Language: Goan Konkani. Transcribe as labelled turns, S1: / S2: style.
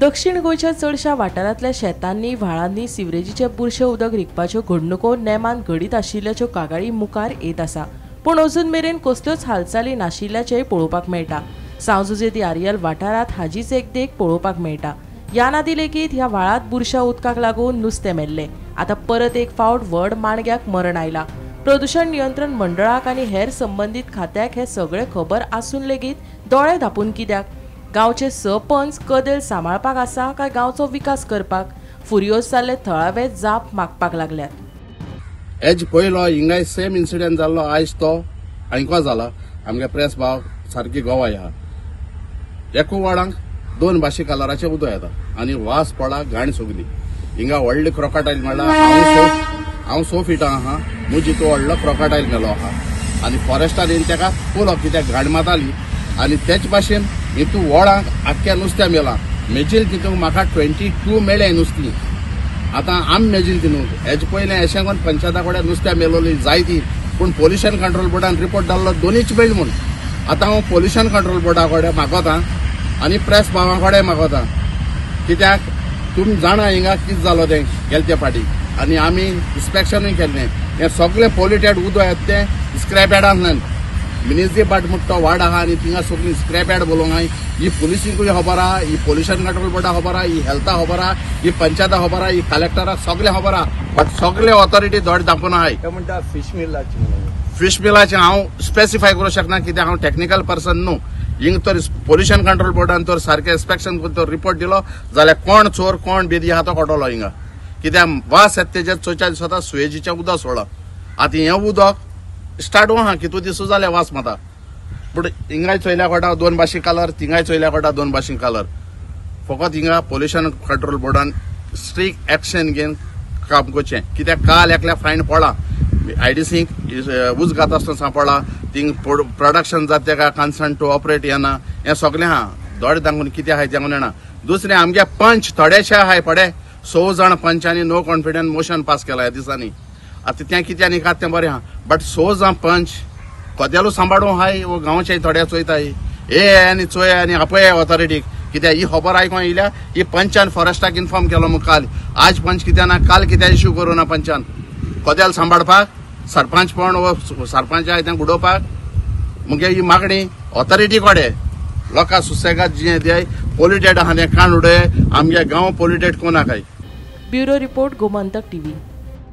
S1: दक्षिण गोंयच्या चडशा वाठारांतल्या शेतांनी व्हाळांनी सिवरेजीचे बुरशे उदक रिगपाच्यो घडणुको नेमान घडीत आशिल्ल्याच्यो कागाळी मुखार येत आसा, पूण अजून मेरेन कसल्योच हालचाली नाशिल्ल्याचेंय पळोवपाक मेळटा. सांव जुझे दी आरियल वाठारांत हाजीच एक देख पळोवपाक मेळटा. ह्या नादी लेगीत ह्या व्हाळांत बुरश्या उदकाक लागून नुस्तें मेल्लें. आतां परत एक फावट व्हड माणग्याक मरण आयलां. प्रदूषण नियंत्रण मंडळाक आनी हेर संबंदीत खात्याक हे सगळे खबर आसून लेगीत दोळे धांपून कित्याक? गांवचे स पंच कदेल सांबाळपाक आसा काय गांवचो विकास करपाक? फुरियोज जाल्ले थळावे जाप मागपाक लागल्यात.
S2: एज पयलो हिंगाय सेम इन्सिडंट जाल्लो, आयज तो आयको जाला. आमगे प्रेस भाव सारकी गोवा ह्या एकू वाडांक दोन भाशी कलराचें उदक येता आनी वास पडा घाण सगली. हिंगा व्हडली क्रोकाटायल म्हणल्यार हांव 6 फिटां आहा, म्हजी तो व्हडलो क्रोकाटायल मेलो आहा आनी फॉरेस्टान येवन तेका पुलो कित्याक घाण मारताली. आनी तेच भाशेन हितू वडांक आख्ख्या नुस्त्या मेलां मेजील तितूंक म्हाका 22 मेळ्ळें नुस्तीं. आतां आमी मेजील तितूंक हेजे पयलें अशें करून पंचायता कडेन नुस्त्या मेलोली जायती, पूण पोल्युशन कंट्रोल बोर्डान रिपोर्ट धाडलो दोनीच मेळ्ळी म्हूण. आतां हांव पोल्युशन कंट्रोल बोर्डा कडेन मागोता आनी प्रेस भावां कडेन मागोता, कित्याक तुमी जाणा हिंगा कितें जालो तें गेले ते फाटी. आनी आमी इन्स्पेक्शनूय केल्लें. हें सगळें पोल्युटेड उदक येता तें स्क्रॅप यार्डांतल्यान. मिनेझी बाट म्हणटा तो वार्ड आहा आनी थिंगा सगळीं स्क्रॅप यार्ड बोलोवंक आहाय. ही पुलिसीकूय खबर आहा, ही पोल्युशन कंट्रोल बोर्डा खबर आहा, ही हेल्था खबर आहा, ही पंचायता खबर आहा, ही कलेक्टराक सगळें खबर आहा, बट सगळे ऑथॉरिटी दोळे धांपून आहाय.
S3: म्हणटा फिश मिलाचें,
S2: फिश मिलाचें हांव स्पेसिफाय करूंक शकना कित्याक हांव टॅक्निकल पर्सन न्हू. हिंग तर पोल्युशन कंट्रोल बोर्डान तर सारकें इन्स्पेक्शन करून तर रिपोर्ट दिलो जाल्यार कोण चोर कोण बेदी आहा तो कळटलो हिंगा. कित्याक वास येता तेजेर चोयच्या दिसता सुवेजीचें उदक सोडलां. आतां हें उदक स्टार्ट आहा कितू दिसूं जाल्यार वास माता, पूण हिंगाय चोयल्या कोटा दोन भाशी कलर, थिंगाय चोयल्या कोटा दोन भाशी कलर. फकत हिंगा पोल्युशन कंट्रोल बोर्डान स्ट्रिक्ट एक्शन घेवन काम करचें. कित्याक काल एकल्या फायन पडला आयडीसीक उज घात आसतना सांपडला, थिंग प्रोडक्शन जाता तेका कन्सर्न टू ऑपरेट येना, हें सगळें आहा. दोळे दांगून कितें आहाय तें येना. दुसरें आमगे पंच थोडेशे आहाय पडे 6 जाण पंचांनी नो कॉन्फिडन्स मोशन पास केला ह्या दिसांनी. आतां तें कित्याक न्ही तें बरें आहा, बट 6 जाण पंच कदेलू सांबाळूं आहाय वो गांवचे थोडे चोयताय ए आनी चोय आनी आपय ऑथॉरिटीक. कित्याक ही खबर आयकोन येयल्या ही पंचान फॉरेस्टाक इन्फॉर्म केलो म्हूण काल. आज पंच कित्याक ना, काल कित्याक इश्यू करूं ना पंचान कदेल सांबाळपाक सरपंच पण वो सरपंच आहाय तें उडोवपाक. मुगे ही मागणी ऑथॉरिटी कडेन लोकां सुसेगाद जियें दियाय. पोल्युटेड आहा तें काण उडय, आमगे गांव polluted कोणाकाय.
S1: Bureau report, Gomantak TV.